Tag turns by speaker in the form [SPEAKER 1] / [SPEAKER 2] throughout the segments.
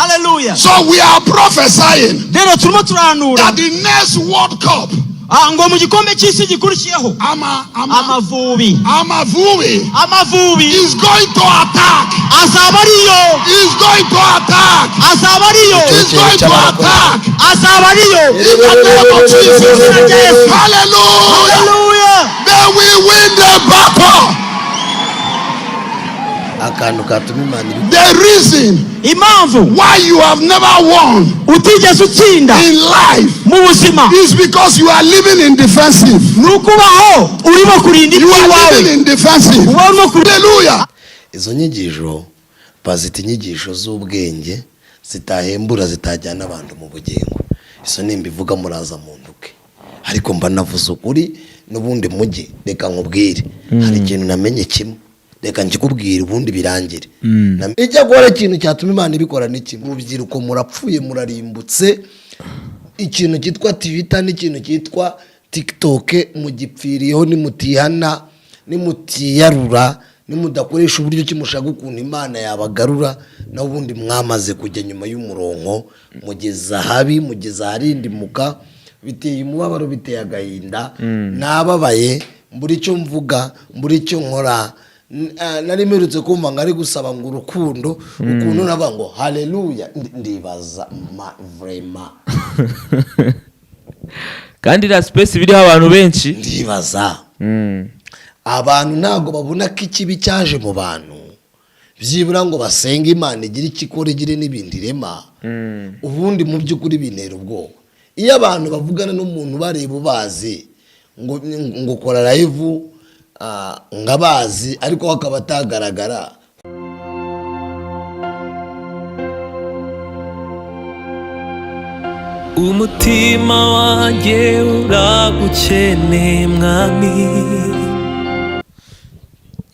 [SPEAKER 1] Haleluya.
[SPEAKER 2] So we are prophesying
[SPEAKER 1] Rero turimo turahanura
[SPEAKER 2] that the next World Cup,
[SPEAKER 1] ngo mu gikombe cy'isi gikurikiyeho,
[SPEAKER 2] Ama,
[SPEAKER 1] Amavubi,
[SPEAKER 2] Amavubi
[SPEAKER 1] Amavubi
[SPEAKER 2] is going to attack.
[SPEAKER 1] Azaba ariyo.
[SPEAKER 2] Is going to attack.
[SPEAKER 1] Azaba ariyo.
[SPEAKER 2] Is going to attack.
[SPEAKER 1] Azaba ariyo.
[SPEAKER 2] In the name of Jesus. Hallelujah.
[SPEAKER 1] Haleluya.
[SPEAKER 2] They will win the battle.
[SPEAKER 3] Akantu katuma Imana ibi
[SPEAKER 2] The reason
[SPEAKER 1] Impamvu
[SPEAKER 2] why you have never won
[SPEAKER 1] utigeze utsinda
[SPEAKER 2] in life
[SPEAKER 1] mu buzima
[SPEAKER 2] is because you are living in defensive.
[SPEAKER 1] Ni ukubaho urimo kurinda
[SPEAKER 2] You are
[SPEAKER 1] iby'iwawe.
[SPEAKER 2] living in defensive.
[SPEAKER 1] Uba urimo kurinda.
[SPEAKER 2] Hallelujah.
[SPEAKER 3] Izo nyigisho bazita inyigisho z'ubwenge zitahembura, zitajyana abantu mu bugingo. Izo nimbivuga muraza mu ntuke, ariko mba navuze ukuri n'ubundi. Mujye reka nkubwire, hari ikintu namenye kimwe, reka nkikubwire ubundi birangire. Ijya gukora ikintu cyatuma Imana ibikora ni kimwe. Urubyiruko murapfuye, murarimbutse. Ikintu cyitwa Twitter n'ikintu cyitwa TikTok mugipfiriyeho. Nimutihana, nimutiyarura, nimudakoresha uburyo ki mushaka ukuntu Imana yabagarura, naho ubundi mwamaze kujya nyuma y'umurongo, mugeze ahabi, mugeze aharindimuka. Biteye umubabaro, biteye agahinda. Nababaye, mbura icyo mvuga, mbura icyo nkora. Nari mperutse kumva ngo ari gusaba ngo urukundo, ukuntu navuga ngo haleluya. Ndibaza ma vraiment.
[SPEAKER 4] Kandi iriya space biriho abantu benshi.
[SPEAKER 3] Ndibaza, abantu ntabwo babona ko ikibi cyaje mu bantu, byibura ngo basenge Imana igire icyo ikora, igire n'ibindi irema. Ubundi mu by'ukuri bintera ubwoba iyo abantu bavugana n'umuntu bareba ubazi ngo ukora live, ngo abazi, ariko we akaba atagaragara.
[SPEAKER 5] Umutima wanjye uragukeneye, mwami.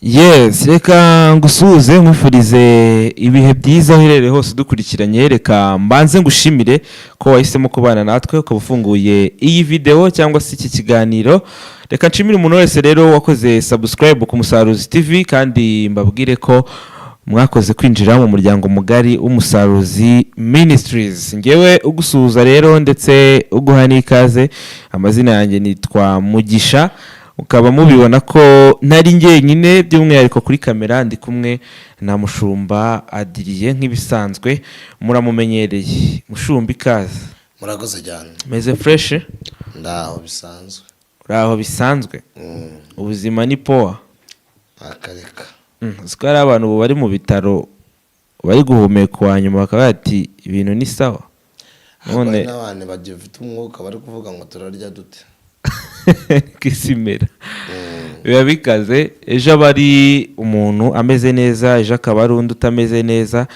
[SPEAKER 4] Yes, reka ngusuhuze, nkwifurize ibihe byiza aho uherereye hose udukurikiranye. Reka mbanze ngushimire ko wahisemo kubana natwe, ukaba ufunguye iyi video cyangwa se iki kiganiro. Reka nshimire umuntu wese rero wakoze subscribe ku Musaruzi TV, kandi mbabwire ko mwakoze kwinjira mu muryango mugari w'Umusaruzi Ministries. Ngewe ugusuhuza rero ndetse uguha n'ikaze, amazina yanjye nitwa Mugisha. Ukaba mubibona ko ntari njyenyine, by'umwihariko kuri kamera ndi kumwe na Mushumba Adiriye nk'ibisanzwe, muramumenyereye. Mushumba, ikaze.
[SPEAKER 3] Murakoze cyane.
[SPEAKER 4] Meze fresh?
[SPEAKER 3] Ndaho bisanzwe.
[SPEAKER 4] Uraho bisanzwe? Ubuzima ni poa?
[SPEAKER 3] Akareka.
[SPEAKER 4] Uzi ko hari abantu ubu bari mu bitaro bari guhumeka uwa nyuma, bakaba bati ibintu ni sawa.
[SPEAKER 3] None
[SPEAKER 4] none
[SPEAKER 3] n'abantu bagifite umwuka bari kuvuga ngo turarya dute?
[SPEAKER 4] Niko isi imera, biba bikaze. Ejo aba ari umuntu ameze neza, ejo akaba ari undi utameze neza.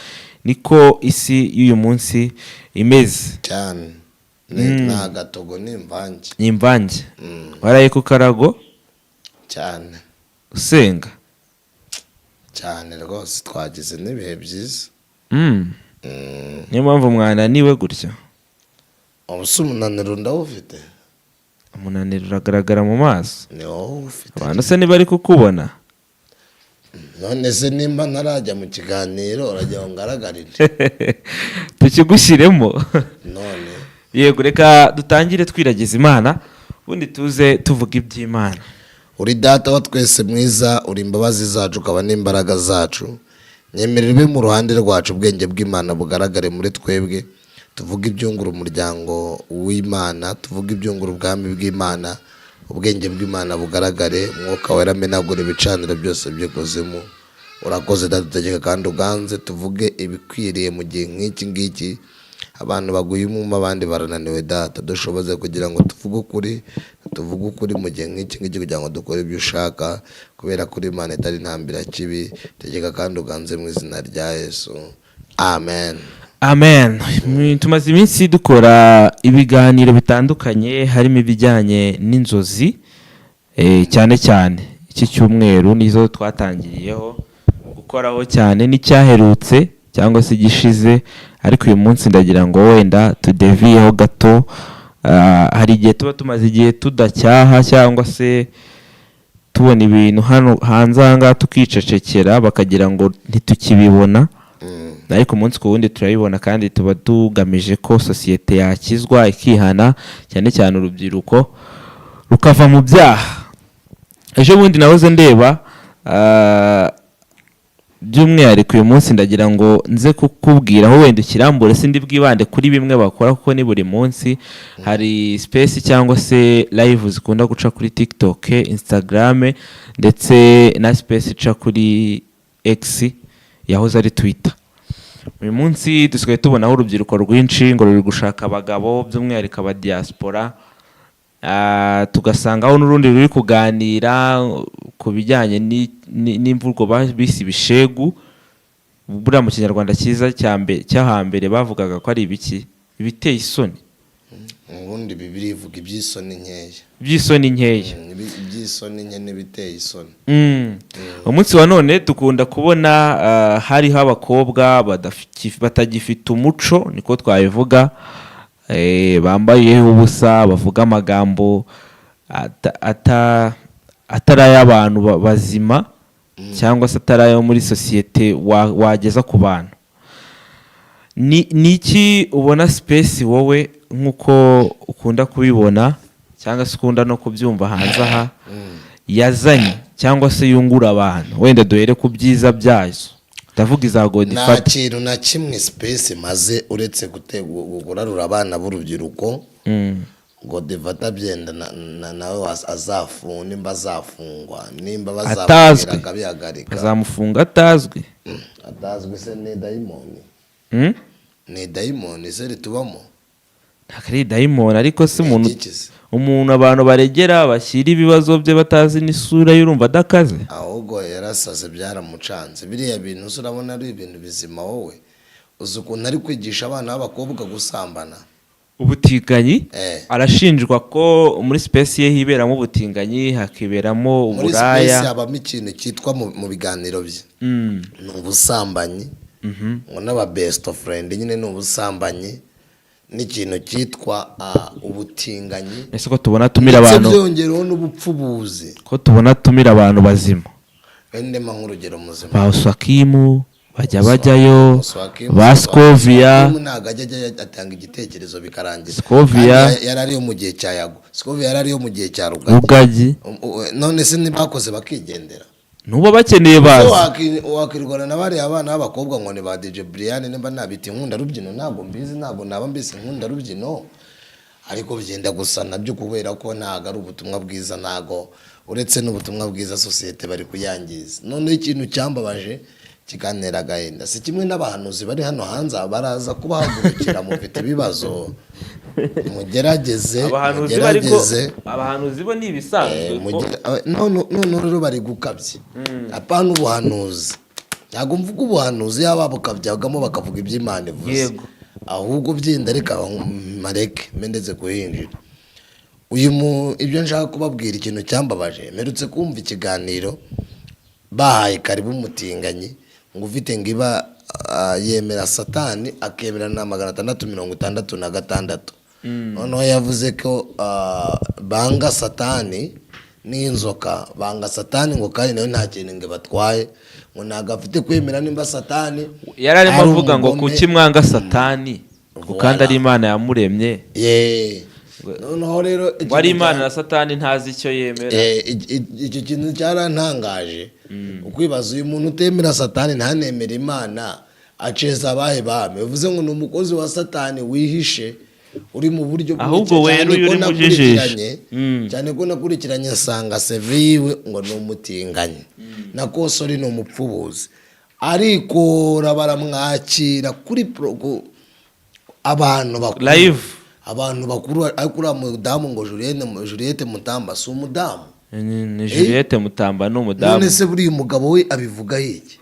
[SPEAKER 4] Niko isi y'uyu munsi imeze.
[SPEAKER 3] Cyane. Ni agatogo, ni imvange.
[SPEAKER 4] Ni imvange. Waraye ku karago?
[SPEAKER 3] Cyane.
[SPEAKER 4] Usenga?
[SPEAKER 3] Cyane rwose, twagize n'ibihe byiza.
[SPEAKER 4] Niyo mpamvu mwananiwe gutya.
[SPEAKER 3] Ubu se umunaniro ndawufite?
[SPEAKER 4] Umunaniro uragaragara mu maso.
[SPEAKER 3] Ni wowe ufite.
[SPEAKER 4] Abantu se ntibari kukubona?
[SPEAKER 3] None se nimba ntarajya mu kiganiro, urajya ngo ngaragarire?
[SPEAKER 4] Tukigushyiremo.
[SPEAKER 3] None.
[SPEAKER 4] Yego, reka dutangire twiragiza Imana, ubundi tuze tuvuga iby'Imana.
[SPEAKER 3] Uri Data wa twese mwiza, uri imbabazi zacu, ukaba n'imbaraga zacu. Nyemerera ube mu ruhande rwacu, ubwenge bw'Imana bugaragare muri twebwe, tuvuge ibyungura umuryango w'Imana, tuvuge ibyungura ubwami bw'Imana. Ubwenge bw'Imana bugaragare, Umwuka Wera amenagura ibicaniro byose by'ikuzimu. Urakoze Data, utegeka kandi uganze, tuvuge ibikwiriye mu gihe nk'iki ngiki. Abantu baguye umwuma, abandi barananiwe. Data, dushoboze kugira ngo tuvuge ukuri, tuvuge ukuri mu gihe nk'iki ngiki, kugira ngo dukore ibyo ushaka, kubera kuri Imana itari ntambira kibi. Tegeka kandi uganze mu izina rya Yesu, amen.
[SPEAKER 4] Amen. Tumaze iminsi dukora ibiganiro bitandukanye, harimo ibijyanye n'inzozi, cyane cyane iki cyumweru nizo twatangiriyeho gukoraho cyane, n'icyaherutse cyangwa se igishize. Ariko uyu munsi ndagira ngo wenda tudeviyeho gato. Hari igihe tuba tumaze igihe tudacyaha cyangwa se tubona ibintu hano hanze aha ngaha tukicecekera, bakagira ngo ntitukibibona. Ariko umunsi ku wundi turabibona, kandi tuba tugamije ko sosiyete yakizwa, ikihana, cyane cyane urubyiruko rukava mu byaha. Ejo bundi nahoze ndeba, by'umwihariko uyu munsi ndagira ngo nze kukubwira aho wenda ukirambure. Sindi bwibande kuri bimwe bakora, kuko ni buri munsi hari space cyangwa se live zikunda guca kuri TikTok, Instagram, ndetse na space ica kuri X yahoze ari Twitter. Uyu munsi dusigaye tubonaho urubyiruko rwinshi ngo ruri gushaka abagabo, by'umwihariko aba diaspora. Tugasangaho n'urundi ruri kuganira ku bijyanye n'imvugo bise ibishegu. Buriya mu Kinyarwanda cyiza cyo hambere bavugaga ko ari ibiki? Ibiteye isoni.
[SPEAKER 3] Ubundi Bibiri ivuga iby'isoni nkeya.
[SPEAKER 4] By'isoni nkeya.
[SPEAKER 3] Iby'isoni nke n'ibiteye isoni.
[SPEAKER 4] Umunsi wa none dukunda kubona hariho abakobwa batagifite umuco, niko twabivuga, bambaye ubusa, bavuga amagambo atari ay'abantu bazima, cyangwa se atari ayo muri sosiyete wageza ku bantu. Ni iki ubona space wowe, nk'uko ukunda kubibona cyangwa se ukunda no kubyumva hanze aha, yazanye cyangwa se yungura abantu? Wenda duhere ku byiza byazo, ndavuga iza
[SPEAKER 3] Nta
[SPEAKER 4] Godfather.
[SPEAKER 3] kintu na kimwe space maze uretse kurarura abana b'urubyiruko. Godfather byenda nawe azafungwa, nimba azafungwa, nimba
[SPEAKER 4] Atazwi.
[SPEAKER 3] bazamubwira akabihagarika.
[SPEAKER 4] Azamufunga atazwi.
[SPEAKER 3] Atazwi se ni dayimoni? Ni dayimoni se ritubamo?
[SPEAKER 4] Ntabwo ari dayimoni, ariko se umuntu
[SPEAKER 3] Ni iki se?
[SPEAKER 4] umuntu abantu baregera, bashyira ibibazo bye batazi n'isura ye, urumva adakaze?
[SPEAKER 3] Ahubwo yarasaze, byaramucanze. Biriya bintu se urabona ari ibintu bizima? Wowe uzi ukuntu ari kwigisha abana b'abakobwa gusambana?
[SPEAKER 4] Ubutinganyi. Arashinjwa ko muri space ye hiberamo ubutinganyi, hakiberamo
[SPEAKER 3] Muri space
[SPEAKER 4] uburaya.
[SPEAKER 3] habamo ikintu cyitwa mu biganiro bye ni ubusambanyi, ngo n'aba best friend nyine ni ubusambanyi, n'ikintu cyitwa ubutinganyi.
[SPEAKER 4] Ese ko tubona atumira
[SPEAKER 3] Ndetse
[SPEAKER 4] abantu
[SPEAKER 3] byongereho n'ubupfubuzi.
[SPEAKER 4] Ko tubona atumira abantu bazima?
[SPEAKER 3] Wendema nk'urugero muzima.
[SPEAKER 4] Ba Uswakimu bajya bajyayo.
[SPEAKER 3] Oswakim-
[SPEAKER 4] Ba Scovia.
[SPEAKER 3] Oswakim ntabwo ajya ajya atanga igitekerezo bikarangira.
[SPEAKER 4] Scovia.
[SPEAKER 3] Kandi yari ariyo mu gihe cya Yago, Scovia yari ariyo mu gihe cya Rugagi.
[SPEAKER 4] Rugagi.
[SPEAKER 3] None se ntibakoze bakigendera?
[SPEAKER 4] Nuba bakeneye
[SPEAKER 3] Se
[SPEAKER 4] baza.
[SPEAKER 3] Wakirwana na bariya abana b'abakobwa ngo ni ba DJ Brian, nimba nabita inkundarubyino, ntabwo mbizi, ntabwo naba mbise inkundarubyino, ariko byenda gusa nabyo, kubera ko ntabwo ari ubutumwa bwiza. Ntabwo uretse n'ubutumwa bwiza, sosiyete bari kuyangiza. Noneho ikintu cyambabaje kikantera agahinda, si kimwe n'abahanuzi bari hano hanze aha, baraza kubahagurukira. Mufite ibibazo, mugerageze.
[SPEAKER 4] Abahanuzi bo ariko
[SPEAKER 3] Mugerageze.
[SPEAKER 4] Abahanuzi bo ni ibisanzwe ko
[SPEAKER 3] None rero bari gukabya. Apana ubuhanuzi, ntabwo mvuga ubuhanuzi, yaba bukabyagamo bakavuga iby'Imana ivuze. Ahubwo byenda reka mareke mbe ndetse kuhinjira uyu mu ibyo nshaka kubabwira. Ikintu cyambabaje, mperutse kumva ikiganiro bahaye karibu umutinganyi ngo ufite ngo iba yemera Satani, akemera na 666. Noneho yavuze ko banga Satani n'inzoka, banga Satani ngo kandi nawe nta kintu ngo batwaye, ngo ntabwo afite kwemera nimba Satani
[SPEAKER 4] Yari arimo
[SPEAKER 3] ari
[SPEAKER 4] avuga ngo
[SPEAKER 3] umugome.
[SPEAKER 4] Kuki mwanga Satani ngo kandi ari Imana yamuremye?
[SPEAKER 3] Ye, noneho rero
[SPEAKER 4] Ngo ari
[SPEAKER 3] ikintu
[SPEAKER 4] Imana na Satani ntazi icyo yemera.
[SPEAKER 3] Icyo kintu cyarantangaje, ukwibaza uyu muntu utemera Satani ntanemere Imana aceza abahe bami? Bivuze ngo ni umukozi wa Satani wihishe, uri mu buryo
[SPEAKER 4] Ahubwo
[SPEAKER 3] bw'icyo-
[SPEAKER 4] weruye
[SPEAKER 3] cyane ko
[SPEAKER 4] uri mu jijisho.
[SPEAKER 3] nakurikiranye- Cyane ko nakurikiranye nsanga CV yiwe ngo ni umutinganyi, na kosori ni umupfubuzi, arikora baramwakira kuri abantu bakuru.
[SPEAKER 4] Live.
[SPEAKER 3] Abantu bakuru. Ariko uriya mudamu ngo Juliette Mutamba si umudamu?
[SPEAKER 4] Ni Juliette Mutamba, ni umudamu.
[SPEAKER 3] None se buriya umugabo we abivuga iki?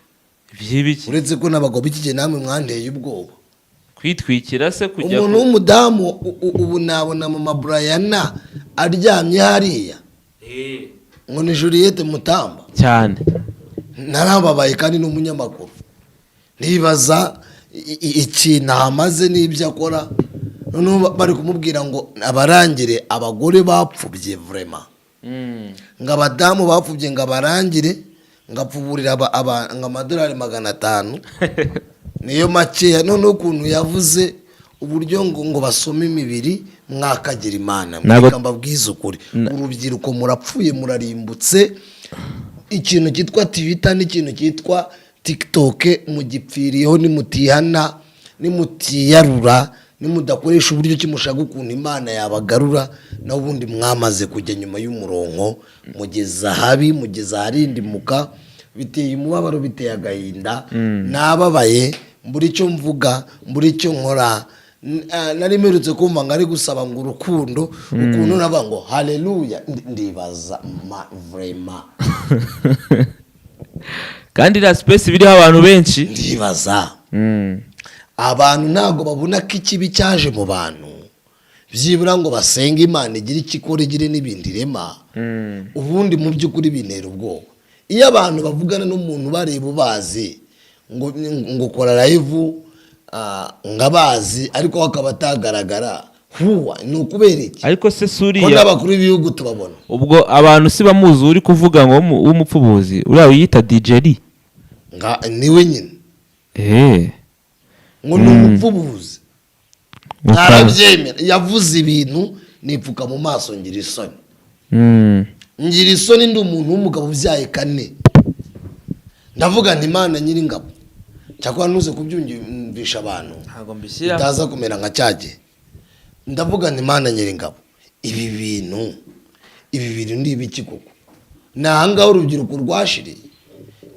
[SPEAKER 4] By'ibiki?
[SPEAKER 3] Uretse ko n'abagabo b'iki gihe namwe mwanteye ubwoba.
[SPEAKER 4] Kwitwikira se, kujya
[SPEAKER 3] Umuntu w'umudamu ubu nabona mama Briana aryamye hariya ngo ni Juliette Mutamba.
[SPEAKER 4] Cyane.
[SPEAKER 3] Narababaye, kandi ni umunyamakuru. Nibaza ikintu ahamaze n'ibyo akora. Noneho bari kumubwira ngo abarangire abagore bapfubye vraiment, ngo abadamu bapfubye, ngo abarangire, ngo apfuburira ngo amadolari 500. Niyo makeya. Noneho ukuntu yavuze uburyo ngo basome imibiri, mwakagira Imana. Reka mbabwize ukuri, urubyiruko murapfuye, murarimbutse. Ikintu cyitwa Twitter n'ikintu cyitwa TikTok mugipfiriyeho. Nimutihana, nimutiyarura, nimudakoresha uburyo ki mushaka ukuntu Imana yabagarura, naho ubundi mwamaze kujya nyuma y'umurongo, mugeze ahabi, mugeze aharindimuka. Biteye umubabaro, biteye agahinda. Nababaye, mbura icyo mvuga, mbura icyo nkora. Nari mperutse kumva ngo ari gusaba ngo urukundo, ukuntu navuga ngo haleluya. Ndibaza ma vraiment.
[SPEAKER 4] Kandi iriya space biriho abantu benshi.
[SPEAKER 3] Ndibaza, abantu ntabwo babona ko ikibi cyaje mu bantu, byibura ngo basenge Imana igire icyo ikora, igire n'ibindi irema. Ubundi mu by'ukuri bintera ubwoba iyo abantu bavugana n'umuntu bareba ubazi ngo ukora live, ngo abazi, ariko we akaba atagaragara. Huwa ni ukubera iki?
[SPEAKER 4] Ariko se
[SPEAKER 3] Ko
[SPEAKER 4] suriya
[SPEAKER 3] n'abakuru b'ibihugu tubabona.
[SPEAKER 4] Ubwo abantu si bamuzi uri kuvuga ngo w'umupfubuzi uriya wiyita DJ Lee?
[SPEAKER 3] Nga niwe nyine. Ngo ni umupfubuzi. Ntarabyemera. Yavuze ibintu nipfuka mu maso, ngira isoni. Ngira isoni, ndi umuntu w'umugabo ubyaye kane. Ndavuga nti: "Imana nyiringabo, cyakora ntuze kubyumvisha abantu."
[SPEAKER 4] Ntabwo mbishyira.
[SPEAKER 3] Bitaza kumera nka cya gihe. Ndavuga nti: "Imana nyiringabo, ibi bintu ni ibiki koko?" Ni ahangaha urubyiruko rwashiriye,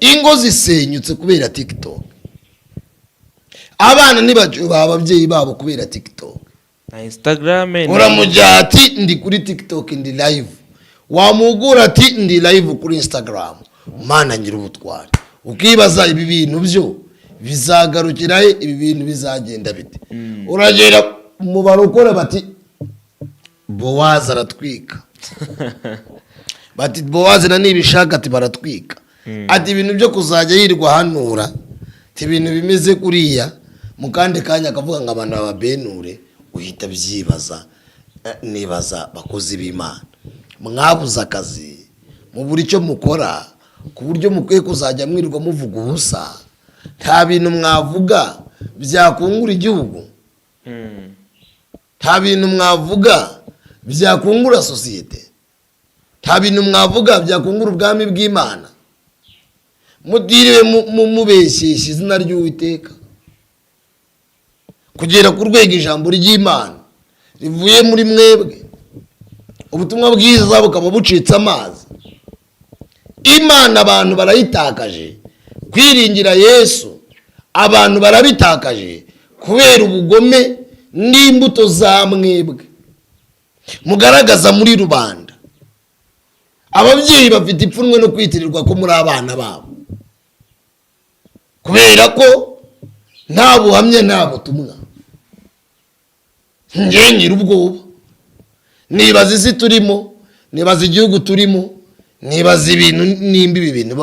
[SPEAKER 3] ingo zisenyutse kubera TikTok, abana ntibacyubaha ababyeyi babo kubera TikTok.
[SPEAKER 4] Na Instagram
[SPEAKER 3] Uramujya ati: "Ndi kuri TikTok, ndi live." Wamugura ati: "Ndi live kuri Instagram." Mana ngira ubutwari, ukibaza ibi bintu byo bizagarukira he? Ibi bintu bizagenda bite? Uragera mu barokore bati: "Bowazi aratwika." Bati: "Bowazi na nibishaka." Ati: "Baratwika." Ati: "Ibintu byo kuzajya yirirwa ahanura." Ati: "Ibintu bimeze kuriya." Mu kandi kanya akavuga ngo abantu bababenure. Uhita byibaza, nibaza, bakozi b'Imana mwabuze akazi, mubura icyo mukora, ku buryo mukwiye kuzajya mwirirwa muvuga ubusa? Nta bintu mwavuga byakungura igihugu, nta bintu mwavuga byakungura sosiyete, nta bintu mwavuga byakungura ubwami bw'Imana, mutiriwe mubeshyeshya izina ry'Uwiteka kugera ku rwego ijambo ry'Imana rivuye muri mwebwe, ubutumwa bwiza bukaba bucitse amazi. Imana abantu barayitakaje, kwiringira Yesu abantu barabitakaje kubera ubugome n'imbuto za mwebwe mugaragaza muri rubanda. Ababyeyi bafite ipfunwe no kwitirirwa ko muri abana babo, kubera ko nta buhamya, nta butumwa. Njye ngira ubwoba, nibaza isi turimo, nibaza igihugu turimo, nibaza ibintu nimba ibi bintu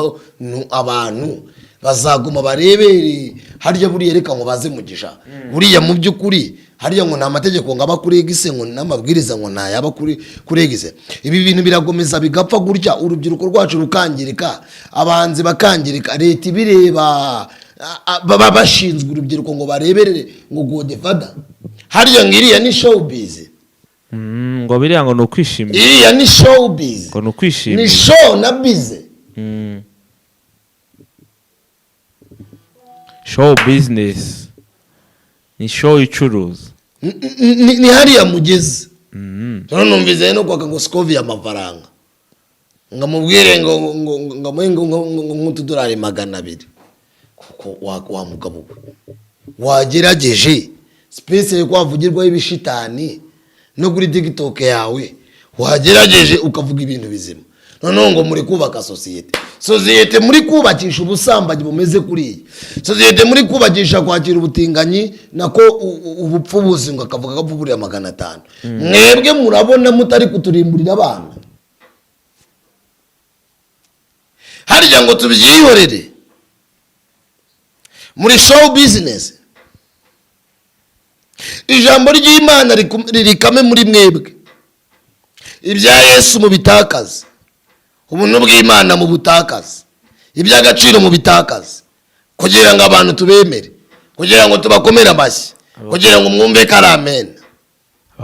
[SPEAKER 3] abantu bazaguma barebere harya. Buriya reka ngo baze mugisha, buriya mu by'ukuri hariya ngo nta mategeko ngo aba kuri egise, ngo n'amabwiriza ngo ntayaba kuri egise. Ibi bintu birakomeza bigapfa gutya, urubyiruko rwacu rukangirika, abahanzi bakangirika, leta ibireba, baba bashinzwe urubyiruko ngo bareberere ngo Godfather hariya, ngo iriya ni showbiz.
[SPEAKER 4] Ngo biriya ngo ni ukwishimira.
[SPEAKER 3] Iriya ni showbiz.
[SPEAKER 4] Ngo ni ukwishimira.
[SPEAKER 3] Ni show na biz.
[SPEAKER 4] Show business ni show icuruza.
[SPEAKER 3] Ni hariya mugeze. Rero numvise no kwaka ngo Scovia amafaranga, ngo amubwire ngo amuhe ngo nk'utudolari 200, kuko wa mugabo we wagerageje space yo kwavugirwaho ibishitani no kuri TikTok yawe, wagerageje ukavuga ibintu bizima. Noneho ngo muri kubaka sosiyete, sosiyete muri kubakisha ubusambanyi bumeze kuriya, sosiyete muri kubakisha kwakira ubutinganyi, nako ubupfubuzi, ngo akavuga ko apfuburiye 500. Mwebwe murabona mutari kuturimburira abana harya ngo tubyihorere muri show business? Ijambo ry'Imana ririkame muri mwebwe, ibya Yesu mubitakaze, ubuntu bw'Imana mubutakaze, iby'agaciro mubitakaze, kugira ngo abantu tubemere. Kugira ngo tubakomere amashyi, kugira ngo mwumve ko ari amen.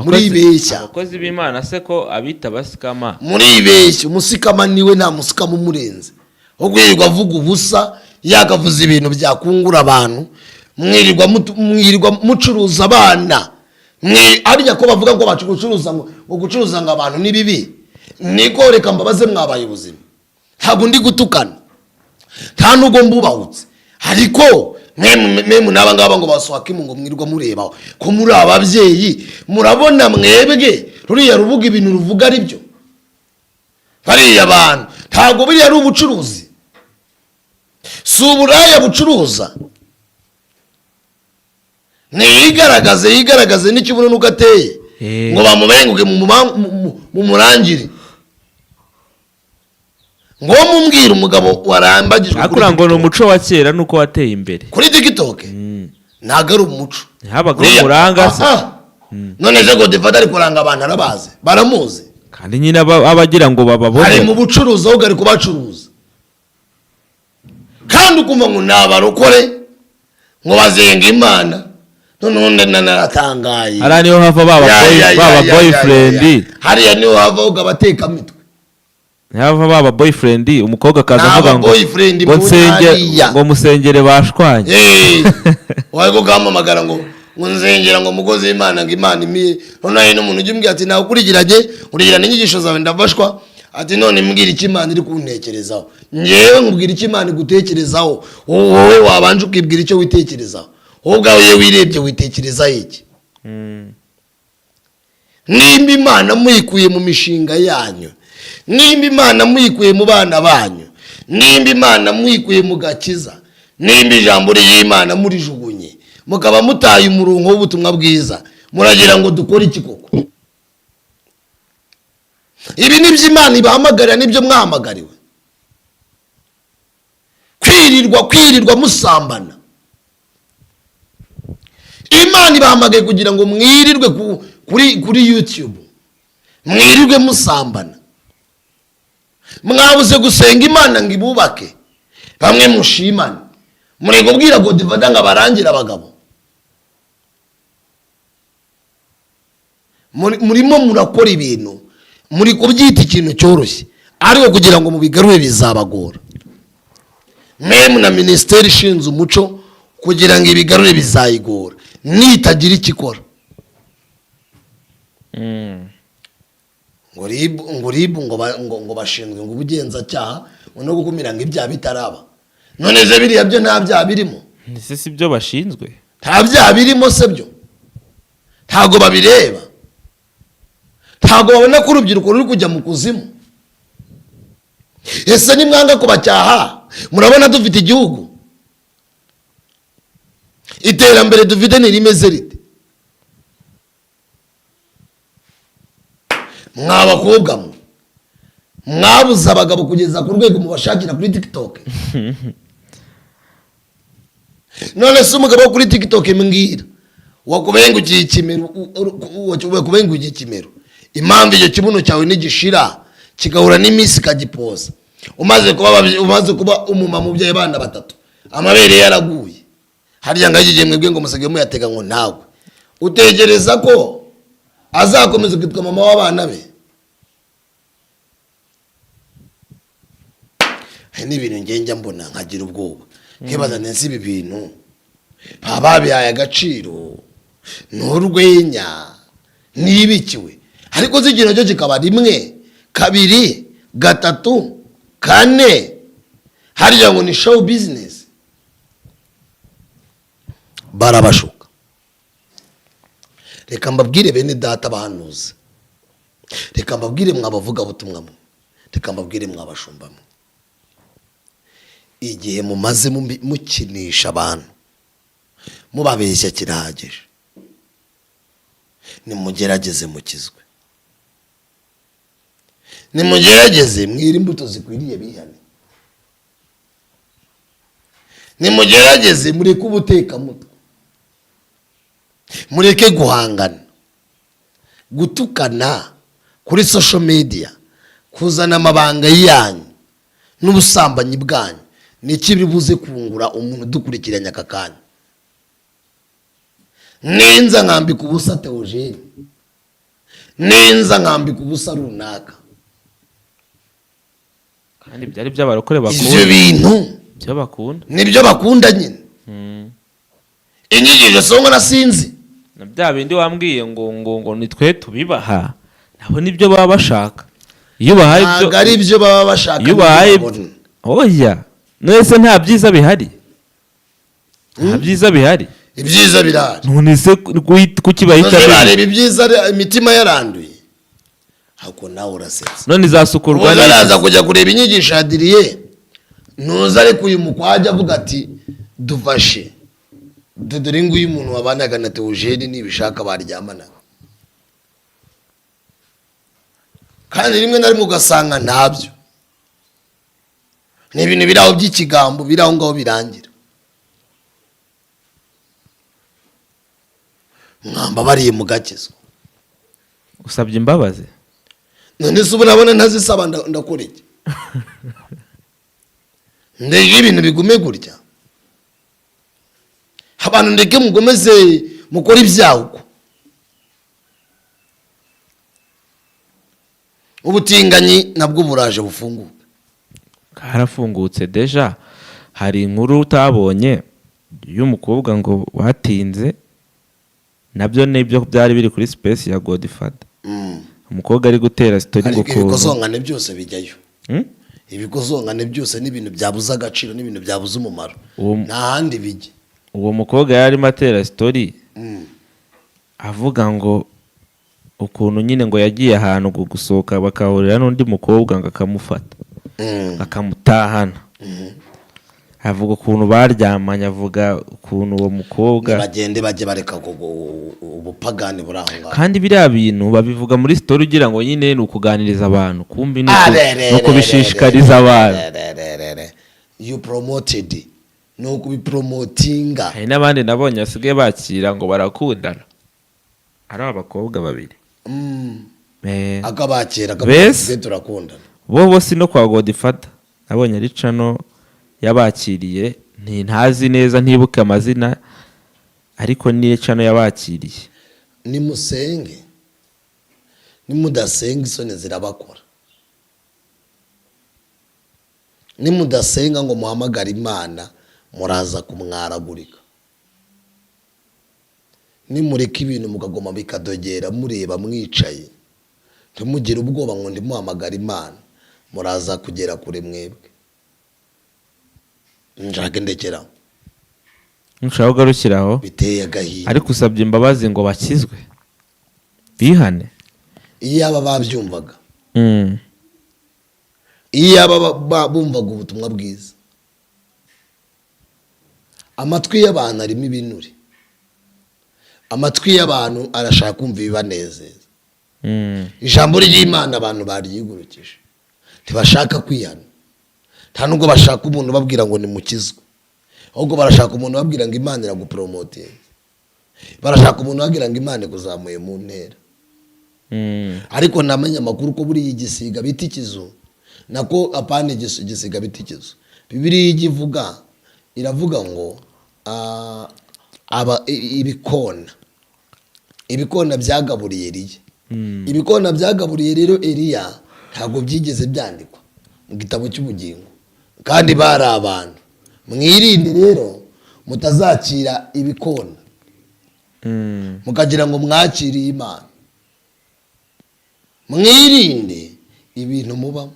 [SPEAKER 3] Muribeshya.
[SPEAKER 4] Abakozi b'Imana se ko abita abasikama?
[SPEAKER 3] Muribeshya. Umusikama niwe, nta musikama umurenze wo kwirirwa avuga ubusa, yakavuza ibintu byakungura abantu. Mwirirwa mucuruza abana. Harya ko bavuga ngo bacu gucuruza, ngo gucuruza ngo abantu ni bibi, niko? Reka mbabaze, mwabaye ubuzima. Ntabwo ndi gutukana, nta nubwo mbubahutse, ariko mwe n'aba ngaba ngo basohoke ngo mwirirwa mureba ko muri ababyeyi, murabona mwebwe ruriya rubuga ibintu ruvuga ari byo? Bariya bantu ntabwo buriya ari ubucuruzi? Si uburaya bucuruza? Ntiyigaragaze, yigaragaze n'ikibuno nuko ateye. Ngo bamubenguke mumurangire, ngo mumbwire umugabo warambagijwe kuri
[SPEAKER 4] Ariko ngo ni
[SPEAKER 3] TikTok.
[SPEAKER 4] umuco wa kera nuko wateye imbere.
[SPEAKER 3] Kuri TikTok ntabwo ari umuco.
[SPEAKER 4] Ntihabagaho umuranga se?
[SPEAKER 3] Aha. None se Godfather ari kuranga abantu, arabazi, baramuzi.
[SPEAKER 4] Kandi nyine abagira ngo
[SPEAKER 3] Ari
[SPEAKER 4] bababone.
[SPEAKER 3] mu bucuruzi, ahubwo ari kubacuruza. Kandi ukumva ngo ni abarokore, ngo bazenga Imana. Noneho naratangaye.
[SPEAKER 4] Hariya niho hava baba
[SPEAKER 3] Ya,
[SPEAKER 4] boy,
[SPEAKER 3] ya, ya,
[SPEAKER 4] baba
[SPEAKER 3] ya, ya,
[SPEAKER 4] boyfriend.
[SPEAKER 3] ya, ya. Hariya niho hava ahubwo abatekamitwe.
[SPEAKER 4] Niho hava baba boyfriend, umukobwa akaza
[SPEAKER 3] Ni
[SPEAKER 4] avuga
[SPEAKER 3] aba
[SPEAKER 4] ngo
[SPEAKER 3] boyfriend
[SPEAKER 4] ngo
[SPEAKER 3] muri
[SPEAKER 4] nsenge
[SPEAKER 3] hariya.
[SPEAKER 4] ngo musengere bashwanye.
[SPEAKER 3] Wari kugahamagara ngo nzengera, ngo mukozi w'Imana, ngo Imana imiye. Noneho hari n'umuntu ujya umbwira ati: "Nawe ukurikiranye, nkurikirana inyigisho zawe, ndafashwa." Ati: "None mbwira icyo Imana iri kuntekerezaho." Ngewe nkubwira icyo Imana igutekerezaho? Wowe wabanje ukibwira icyo witekerezaho wowe ubwawe? Iyo wirebye witekerezaho iki? Nimba Imana muyikuye mu mishinga yanyu, nimba Imana muyikuye mu bana banyu, nimba Imana muyikuye mu gakiza, nimba ijambo ry'Imana murijugunye, mukaba mutaye umurongo w'ubutumwa bwiza, muragira ngo dukore iki koko? Ibi nibyo Imana ibahamagarira, nibyo mwahamagariwe? Kwirirwa musambana? Imana ibahamagaye kugira ngo mwirirwe kuri YouTube, mwirirwe musambana? Mwabuze gusenga Imana ngo ibubake, bamwe mushimane? Muri kubwira Godfather ngo abarangire abagabo? Murimo murakora ibintu, muri kubyita ikintu cyoroshye, ariko kugira ngo mubigarure bizabagora. Memu na minisiteri ishinzwe umuco, kugira ngo ibigarure bizayigora nitagira icyo ikora. Ngo RIB ngo bashinzwe ngo ubugenzacyaha, ngo no gukumira ngo ibyaha bitaraba. None se biriya byo nta byaha birimo?
[SPEAKER 4] Ese si byo bashinzwe?
[SPEAKER 3] Nta byaha birimo se byo? Ntabwo babireba? Ntabwo babona ko urubyiruko ruri kujya mu kuzimu? Ese nimwanga kubacyaha, murabona dufite igihugu? Iterambere dufite ntirimeze rite? Mwa bakobwa mwe, mwabuze abagabo kugeza ku rwego mubashakira kuri TikTok? None se umugabo wo kuri TikTok, mbwira, wakubengukiye ikimero, wakubengukiye ikimero, impamvu icyo kibuno cyawe nigishira kigahura n'iminsi ikagipoza, umaze kuba umumama ubyaye abana batatu, amabere yaraguye harya, ngo igihe mwebwe ngo musigaye muyatega ngo ntawe, utekereza ko azakomeza kwitwa mama w'abana be? Hari n'ibintu ngenda mbona nkagira ubwoba, nkibaza neza ibi bintu baba babihaye agaciro, ni urwenya ntibikiwe, ariko zigira nacyo kikaba rimwe, kabiri, gatatu, kane, harya ngo ni show business. Barabashuka. Reka mbabwire, bene data bahanuzi, reka mbabwire mwabavugabutumwa mwe, reka mbabwire mwabashumba mwe: igihe mumaze mukinisha abantu, mubabeshya, kirahagije. Nimugerageze mukizwe, nimugerageze mwire imbuto zikwiriye bihane, nimugerageze mureke ubutekamutwe, mureke guhangana, gutukana kuri social media, kuzana amabanga yanyu n'ubusambanyi bwanyu. Ni iki biri buze kungura umuntu udukurikiranye aka kanya? Ninza nkambika ubusa Theogene, ninza nkambika ubusa runaka,
[SPEAKER 4] Kandi byari by'abarokore
[SPEAKER 3] ibyo
[SPEAKER 4] bakunda.
[SPEAKER 3] bintu
[SPEAKER 4] Ibyo bakunda.
[SPEAKER 3] Nibyo bakunda nyine. Inyigisho songa na sinzi.
[SPEAKER 4] Na bya bindi wambwiye ngo ni twe tubibaha, nabo nibyo baba bashaka iyo bahaye ibyo.
[SPEAKER 3] Ntabwo ari ibyo baba bashaka.
[SPEAKER 4] Iyo ubahaye
[SPEAKER 3] nibyo babona.
[SPEAKER 4] Oya, none nta byiza bihari, nta byiza bihari.
[SPEAKER 3] Ibyiza birahari.
[SPEAKER 4] None se kuki bahita
[SPEAKER 3] None bareba ibyiza imitima yaranduye, ahubwo nawe urasetsa.
[SPEAKER 4] None izasukurwa
[SPEAKER 3] Uza araza
[SPEAKER 4] neza.
[SPEAKER 3] kujya kureba inyigisho ya diriye, ntuza, ariko uyu mukwajya avuga ati: "Dufashe, dore nguyu umuntu wabanaga na Theogene, nibishaka baryamanaga." Kandi rimwe na rimwe ugasanga ntabyo, ni ibintu biri aho by'ikigambo, biri aho ngaho birangira. Mwambabariye mugakizwa.
[SPEAKER 4] Usabye imbabazi.
[SPEAKER 3] None se ubu nabona ntazisaba, ndakora iki? Ndege ibintu bigume gutya, abantu ndeke mugomeze mukore ibyaha uko ubutinganyi nabwo buraje bufunguka.
[SPEAKER 4] Karafungutse déjà. Hari inkuru utabonye y'umukobwa ngo watinze? Nabyo nibyo byari biri kuri space ya Godfather. Umukobwa ari gutera story ngo
[SPEAKER 3] Ariko
[SPEAKER 4] ukuntu
[SPEAKER 3] ibikozongane byose bijyayo.
[SPEAKER 4] Hmm?
[SPEAKER 3] Ibikozongane byose n'ibintu byabuze agaciro n'ibintu byabuze umumaro, nta handi bijya.
[SPEAKER 4] Uwo mukobwa yari arimo atera story avuga ngo ukuntu nyine ngo yagiye ahantu ngo gusohoka, bakahurira n'undi mukobwa ngo akamufata, akamutahana. Avuga ukuntu baryamanye, avuga ukuntu uwo mukobwa
[SPEAKER 3] Bagende bajye bareka ubupagani buri aho ngaho.
[SPEAKER 4] Kandi biriya bintu babivuga muri story ugira ngo nyine ni ukuganiriza abantu, kumbi ni ukubishishikariza abantu.
[SPEAKER 3] You promoted, ni ukubipromotinga.
[SPEAKER 4] Hari n'abandi nabonye basigaye bakira ngo barakundana ari abakobwa babiri.
[SPEAKER 3] Akabakira.
[SPEAKER 4] Bese?
[SPEAKER 3] Akabakira, turakundana.
[SPEAKER 4] Bo si no kwa Godfather, nabonye ari channel yabakiriye, ntazi neza, ntibuke amazina, ariko ni channel yabakiriye.
[SPEAKER 3] Nimusenge, nimudasenga isoni zirabakora. Nimudasenga ngo muhamagare Imana, muraza kumwaragurika. Nimureka ibintu mukagoma bikadogera, mureba mwicaye, ntimugire ubwoba ngo ndimuhamagare Imana, muraza kugera kure mwebwe. Nshake ndekeraho.
[SPEAKER 4] Ntushaka kugarukira aho.
[SPEAKER 3] Biteye agahinda.
[SPEAKER 4] Ariko usabye imbabazi ngo bakizwe, bihane.
[SPEAKER 3] Iyo aba babyumvaga, iyo aba bumvaga ubutumwa bwiza. Amatwi y'abantu arimo ibinure, amatwi y'abantu arashaka kumva ibibanezeza. Ijambo ry'Imana abantu baryigurukije, ntibashaka kwihana. Nta nubwo bashaka umuntu ubabwira ngo nimukizwe, ahubwo barashaka umuntu ubabwira ngo Imana iragupromotinga, barashaka umuntu ubabwira ngo Imana ikuzamuye mu ntera. Ariko namenye amakuru ko buriya igisiga bita ikizu, nako apana, igisiga bita ikizu, Bibiliya ijya ivuga, iravuga ngo ibikona, ibikona byagaburiye Eliya. Ibikona byagaburiye rero Eliya ntabwo byigeze byandikwa mu gitabo cy'ubugingo, kandi bari abantu. Mwirinde rero mutazakira ibikona mukagira ngo mwakiriye Imana. Mwirinde ibintu mubamo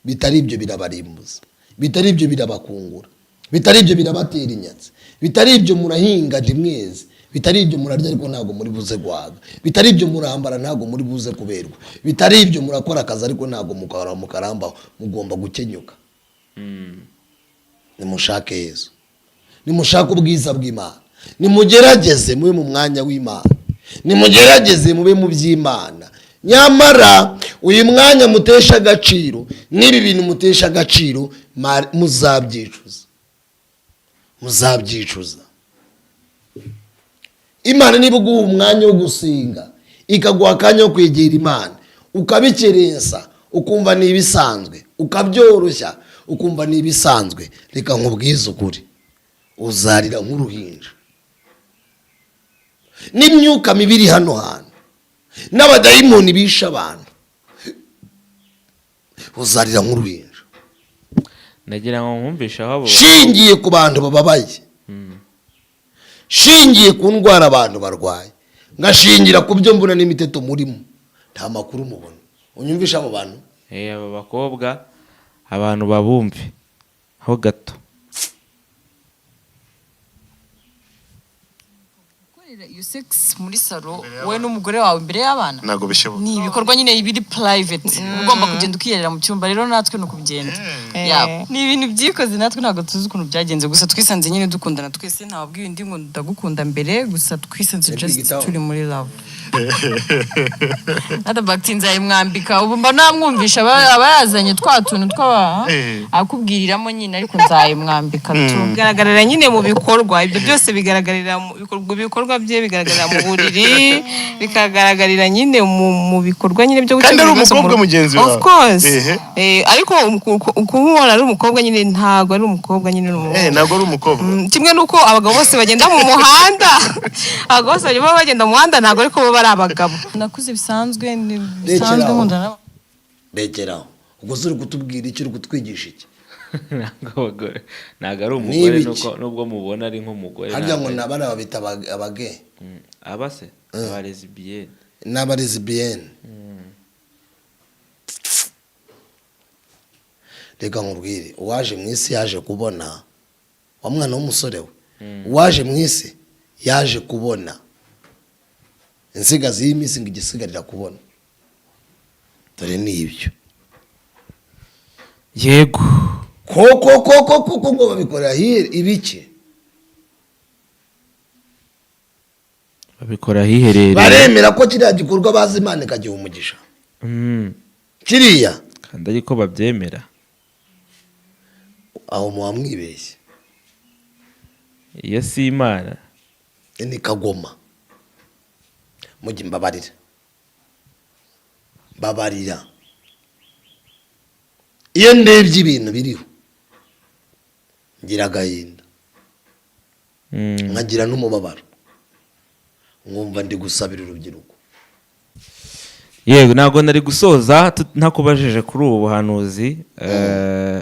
[SPEAKER 3] bitari ibyo, birabarimbuza, bitari ibyo birabakungura, bitari ibyo birabatera inyatsi, bitari ibyo murahinga ntimweze, bitari ibyo murarya ariko ntabwo muri buze guhaga, bitari ibyo murambara ntabwo muri buze kuberwa, bitari ibyo murakora akazi ariko ntabwo mukara mukarambaho, mugomba gukenyuka. Nimushake Yesu, nimushake ubwiza bw'Imana, nimugerageze mube mu mwanya w'Imana, nimugerageze mube mu by'Imana. Nyamara uyu mwanya mutesha agaciro n'ibi bintu mutesha agaciro, muzabyicuza, muzabyicuza. Imana niba uguha umwanya wo gusenga, ikaguha akanya ko kwegera Imana, ukabikerensa, ukumva ni ibisanzwe, ukabyoroshya, ukumva ni ibisanzwe, reka nkubwize ukuri, uzarira nk'uruhinja. N'imyuka mibi iri hano hantu, n'abadayimoni bishe abantu, uzarira nk'uruhinja.
[SPEAKER 4] Nagira ngo nkumvishe aho abo
[SPEAKER 3] Shingiye ku bantu bababaye, shingiye ku ndwara abantu barwaye, ngashingira ku byo mbona n'imiteto murimo, nta makuru mubona. Unyumvisha abo bantu.
[SPEAKER 4] Aba bakobwa, abantu babumve ho gato.
[SPEAKER 6] Gukorera iyo sex muri salon, wowe n'umugore wawe, imbere y'abana,
[SPEAKER 2] Ntabwo bishoboka.
[SPEAKER 6] Ni ibikorwa nyine biri private, uba ugomba kugenda ukiyerera mu cyumba. Rero natwe ni ukugenda. Yeah. Ni ibintu byikoze, natwe ntabwo tuzi ukuntu byagenze, gusa twisanze nyine dukundana twese. Ntawabwiye undi ngo ndagukunda mbere, gusa twisanze
[SPEAKER 3] Yari
[SPEAKER 6] just
[SPEAKER 3] kwigitaho.
[SPEAKER 6] turi muri love. Nata bagiti nzayimwambika, ubu mba namwumvisha, aba yazanye twa tuntu tw'aba akubwiriramo nyine, ariko nzayimwambika tu.
[SPEAKER 7] Bigaragarira nyine mu bikorwa, ibyo byose bigaragarira mu bikorwa. Ibikorwa bye bigaragarira mu buriri, bikagaragarira nyine mu bikorwa nyine byo
[SPEAKER 2] Kandi ari
[SPEAKER 7] gukemura ibibazo mu
[SPEAKER 2] umukobwa
[SPEAKER 7] rugo.
[SPEAKER 2] mugenzi
[SPEAKER 7] Of
[SPEAKER 2] wawe.
[SPEAKER 7] course. Ariko kumubona ari umukobwa nyine, ntabwo ari umukobwa nyine, ni umuhungu.
[SPEAKER 2] Ntabwo ari umukobwa.
[SPEAKER 7] Kimwe n'uko abagabo bose bagenda mu muhanda, abagabo bose baba bagenda mu muhanda, ntabwo ariko baba ari abagabo.
[SPEAKER 6] Nakuze bisanzwe, ni bisanzwe.
[SPEAKER 3] Rekeraho.
[SPEAKER 6] Nkundana
[SPEAKER 3] Rekeraho. Ubwo se uri kutubwira iki? Uri kutwigisha iki?
[SPEAKER 4] Ntabwo abagore, ntabwo ari umugore.
[SPEAKER 3] N'ibiki?
[SPEAKER 4] Nubwo mubona ari nk'umugore,
[SPEAKER 3] Harya ngo
[SPEAKER 4] ntabwo ari-
[SPEAKER 3] nabara babita abage
[SPEAKER 4] Aba se aba lesbienne.
[SPEAKER 3] N'abalesbienne. Reka nkubwire, uwaje mu isi yaje kubona. Wa mwana w'umusore we, uwaje mu isi yaje kubona. Insigazi y'iminsi ngo igisigarira kubona, dore ni ibyo.
[SPEAKER 4] Yego.
[SPEAKER 3] Koko koko koko, ngo babikorera hirya ibiki?
[SPEAKER 4] Babikora ahiherereye.
[SPEAKER 3] Baremera ko kiriya gikorwa bazi Imana ikagiha umugisha? Kiriya?
[SPEAKER 4] Kandi ariko babyemera.
[SPEAKER 3] Aho muba mwibeshye.
[SPEAKER 4] Iyo si Imana.
[SPEAKER 3] Ni kagoma. Mujye mbabarira, mbabarira. Iyo ndebye ibintu biriho ngira agahinda, nkagira n'umubabaro, nkumva ndi gusabira urubyiruko.
[SPEAKER 4] Yego, ntabwo nari gusoza ntakubajije kuri ubu buhanuzi.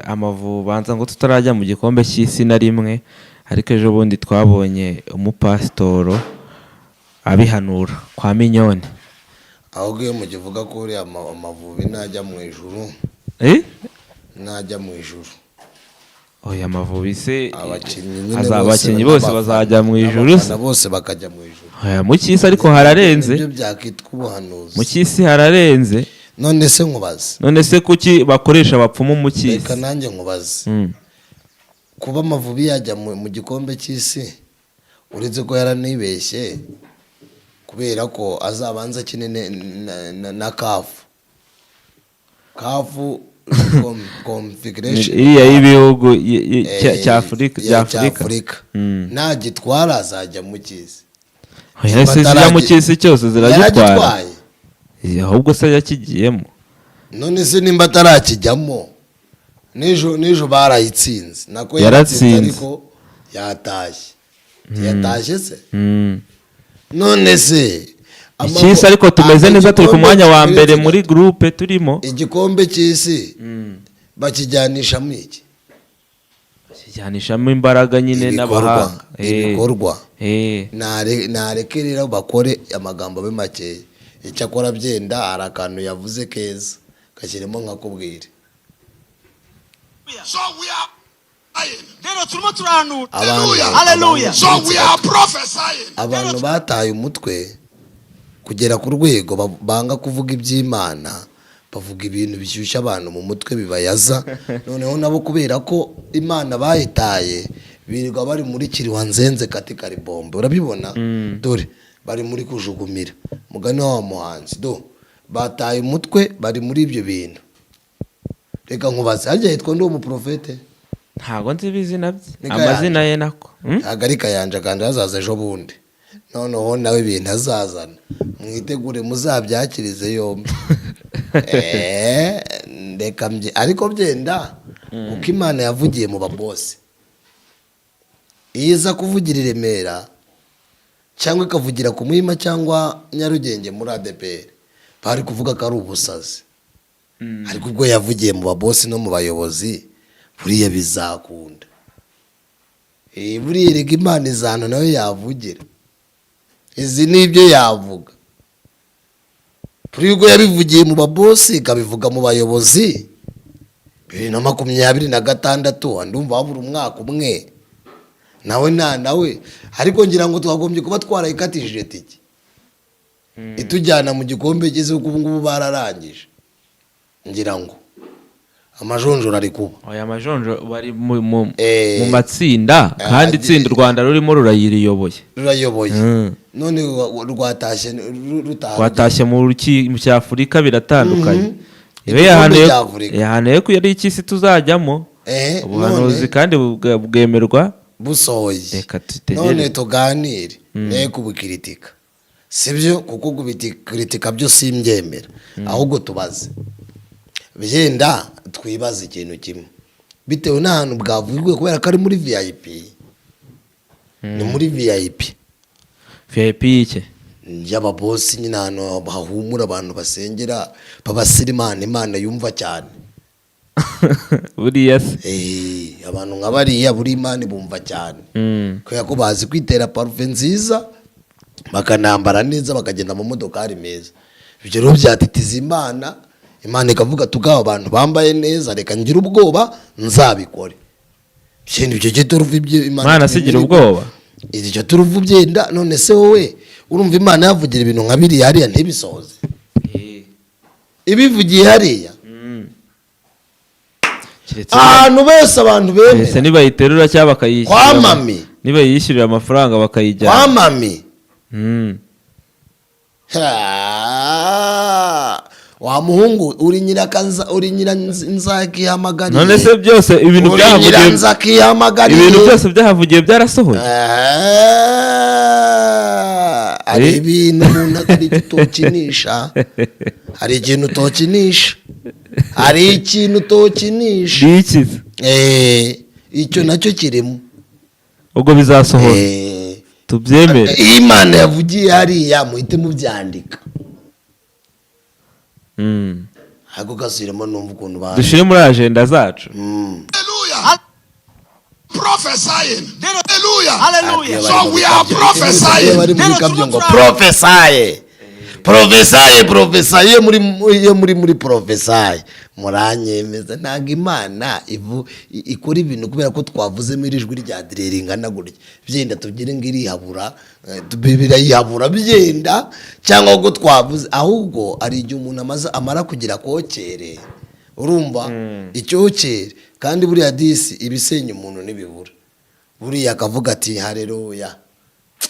[SPEAKER 4] Amavubi banza ngo tutarajya mu gikombe cy'isi na rimwe, ariko ejo bundi twabonye umupasitoro abihanura kwa Mignone.
[SPEAKER 3] Ahubwo iyo mukivuga ko uriya Amavubi najya mu ijuru, najya mu ijuru.
[SPEAKER 4] Oya, Amavubi se
[SPEAKER 3] Abakinnyi nyine
[SPEAKER 4] abakinnyi bose
[SPEAKER 3] n'abafana,
[SPEAKER 4] bazajya mu ijuru se?
[SPEAKER 3] N'abafana bose bakajya mu ijuru.
[SPEAKER 4] Oya, mu cy'isi ariko hararenze.
[SPEAKER 3] Nibyo byakitwa ubuhanuzi.
[SPEAKER 4] Mu cy'isi hararenze.
[SPEAKER 3] None se nkubaze.
[SPEAKER 4] None se kuki bakoresha abapfumu mu cy'isi?
[SPEAKER 3] Reka nanjye nkubaze. Kuba Amavubi yajya mu gikombe cy'isi, uretse ko yaranibeshye, kubera ko azabanza akine na CAF Confederation.
[SPEAKER 4] Iriya y'ibihugu cya Afurika,
[SPEAKER 3] ya
[SPEAKER 4] bya Afurika.
[SPEAKER 3] Afurika. Nagitwara azajya mu cy'isi.
[SPEAKER 4] Oya, se zijya mu cy'isi cyose ziragitwara.
[SPEAKER 3] Yaragitwaye.
[SPEAKER 4] Ahubwo se yakigiyemo.
[SPEAKER 3] None se nimba atarakijyamo, n'ejo barayitsinze nako?
[SPEAKER 4] Yaratsinze.
[SPEAKER 3] Yaratsinze, ariko yatashye, yatashye se? None se
[SPEAKER 4] Icy'isi ariko tumeze neza, turi ku
[SPEAKER 3] igikombe
[SPEAKER 4] mwanya wa mbere
[SPEAKER 3] uretse
[SPEAKER 4] muri
[SPEAKER 3] gato.
[SPEAKER 4] groupe turimo.
[SPEAKER 3] Igikombe cy'isi bakijyanishamo iki?
[SPEAKER 4] Kijyanishamo imbaraga nyine
[SPEAKER 3] Ibikorwa.
[SPEAKER 4] n'abahanga.
[SPEAKER 3] Ibikorwa. Nareke rero bakore, amagambo abe makeya. Icyakora byenda hari akantu yavuze keza, gashyiremo nkakubwire.
[SPEAKER 2] So we are lying.
[SPEAKER 1] Rero turimo turahanura.
[SPEAKER 3] Abantu
[SPEAKER 1] Hallelujah.
[SPEAKER 2] So we are prophesying.
[SPEAKER 3] Abantu bataye umutwe kugera ku rwego banga kuvuga iby'Imana, bavuga ibintu bishyushya abantu mu mutwe bibayaza. Noneho nabo kubera ko Imana bayitaye, birirwa bari muri kiriwa nzenze kati karibombe. Urabibona, dore bari muri kujugumira mugani wa muhanzi. Do bataye umutwe, bari muri ibyo bintu. Reka nkubaze, harya yitwa ndi uwo muprofete?
[SPEAKER 4] Ntabwo nzi ibizina bye.
[SPEAKER 3] Ni Kayanja.
[SPEAKER 4] Amazina ye nako.
[SPEAKER 3] Ntabwo ari Kayanja kandi hazaza ejo bundi. Noneho nawe ibintu azazana, mwitegure, muzabyakirize yombi. Reka ariko byenda kuko Imana yavugiye mu babosi, iyo iza kuvugira i Remera. Cyangwa ikavugira ku Muhima cyangwa Nyarugenge muri ADEPR, bari kuvuga ko ari ubusazi. Ariko ubwo yavugiye mu babosi no mu bayobozi, buriya bizakunda. Buriya erega Imana izana nayo yavugira, izi ni ibyo yavuga. Buriya ubwo yabivugiye mu babosi, ikabivuga mu bayobozi, 2026, ndumva habura umwaka umwe nawe nta nawe. Ariko ngira ngo twagombye kuba twarayikatishije tike itujyana mu gikombe cy'isi, kuko ubu ngubu bararangije, ngira ngo amajonjora ari kuba.
[SPEAKER 4] Aya majonjo bari mu matsinda, kandi itsinda u Rwanda rurimo rurayiriyoboye.
[SPEAKER 3] Rurayoboye. None rwatashye rutaha.
[SPEAKER 4] Rwatashye mu cy'Afurika, biratandukanye. Ibe
[SPEAKER 3] Igikombe
[SPEAKER 4] yahanuye
[SPEAKER 3] cy'Afurika.
[SPEAKER 4] Yahanuye ko yari icy'isi tuzajyamo. Ubuhanuzi
[SPEAKER 3] None
[SPEAKER 4] kandi bwemerwa.
[SPEAKER 3] Busohoye.
[SPEAKER 4] Reka dutegereze.
[SPEAKER 3] None tuganire, ne kubikiritika sibyo, kuko kubikiritika byo simbyemera. Ahubwo tubaze, byenda twibaze ikintu kimwe bitewe n'ahantu bwavugwe, kubera ko ari muri VIP, ni muri VIP.
[SPEAKER 4] VIP y'iki?
[SPEAKER 3] Y'ababosi nyine, ahantu hahumura, abantu basengera babasira Imana, Imana yumva cyane.
[SPEAKER 4] Buriya se?
[SPEAKER 3] Abantu nka bariya buri Imana bumva cyane, kubera ko bazi kwitera parufe nziza, bakanambara neza, bakagenda mu modokari meza. Ibyo rero byatitiza Imana, Imana ikavuga tugaba abantu bambaye neza, reka ngire ubwoba nzabikore. Ibyo ibyo cyo turuva ibyo.
[SPEAKER 4] Imana se igira ubwoba?
[SPEAKER 3] Icyo turuva byenda. None se wowe urumva Imana yavugira ibintu nka biriya hariya ntibisohoze? Ibivugiye hariya
[SPEAKER 4] Keretse
[SPEAKER 3] ahantu bose abantu
[SPEAKER 4] keretse
[SPEAKER 3] bemera
[SPEAKER 4] nibayiterura cyangwa bakayishyurira
[SPEAKER 3] Kwa mami.
[SPEAKER 4] Nibayishyurira amafaranga bakayijyana.
[SPEAKER 3] Kwa mami. Ha! Wa muhungu, uri nyirakanza, uri nyiranzakihamagariye.
[SPEAKER 4] None se byose ibintu
[SPEAKER 3] Uri
[SPEAKER 4] byahavugiwe
[SPEAKER 3] nyiranzakihamagariye.
[SPEAKER 4] Ibintu byose byahavugiwe byarasohoye?
[SPEAKER 3] Ah, hari ibintu umuntu hari icyo utokinisha, hari ikintu utokinisha, hari ikintu utokinisha.
[SPEAKER 4] Ni iki se?
[SPEAKER 3] Icyo nacyo kirimo.
[SPEAKER 4] Ubwo bizasohora. Tubyemere.
[SPEAKER 3] Iyo Imana yavugiye hariya, muhite mubyandika. Ariko gasubiremo numva ukuntu ba
[SPEAKER 4] Dushyire muri agenda zacu.
[SPEAKER 2] Hallelujah. Prophesying. Hallelujah.
[SPEAKER 1] Hallelujah.
[SPEAKER 2] So we are prophesying.
[SPEAKER 3] Bari muri kabyo ngo prophesy, prophesy, prophesy. Iyo muri prophesy, muranyemeza, ntabwo Imana ivu ikora ibintu kubera ko twavuzemo iri jwi rya dire ringana gutya, byenda tugire ngo irihabura, birayihabura byenda, cyangwa ko twavuze. Ahubwo hari igihe umuntu amaze amara kugira kokere, urumva icyokere, kandi buriya disi ibisenya umuntu ntibibura. Buriya akavuga ati hareruya.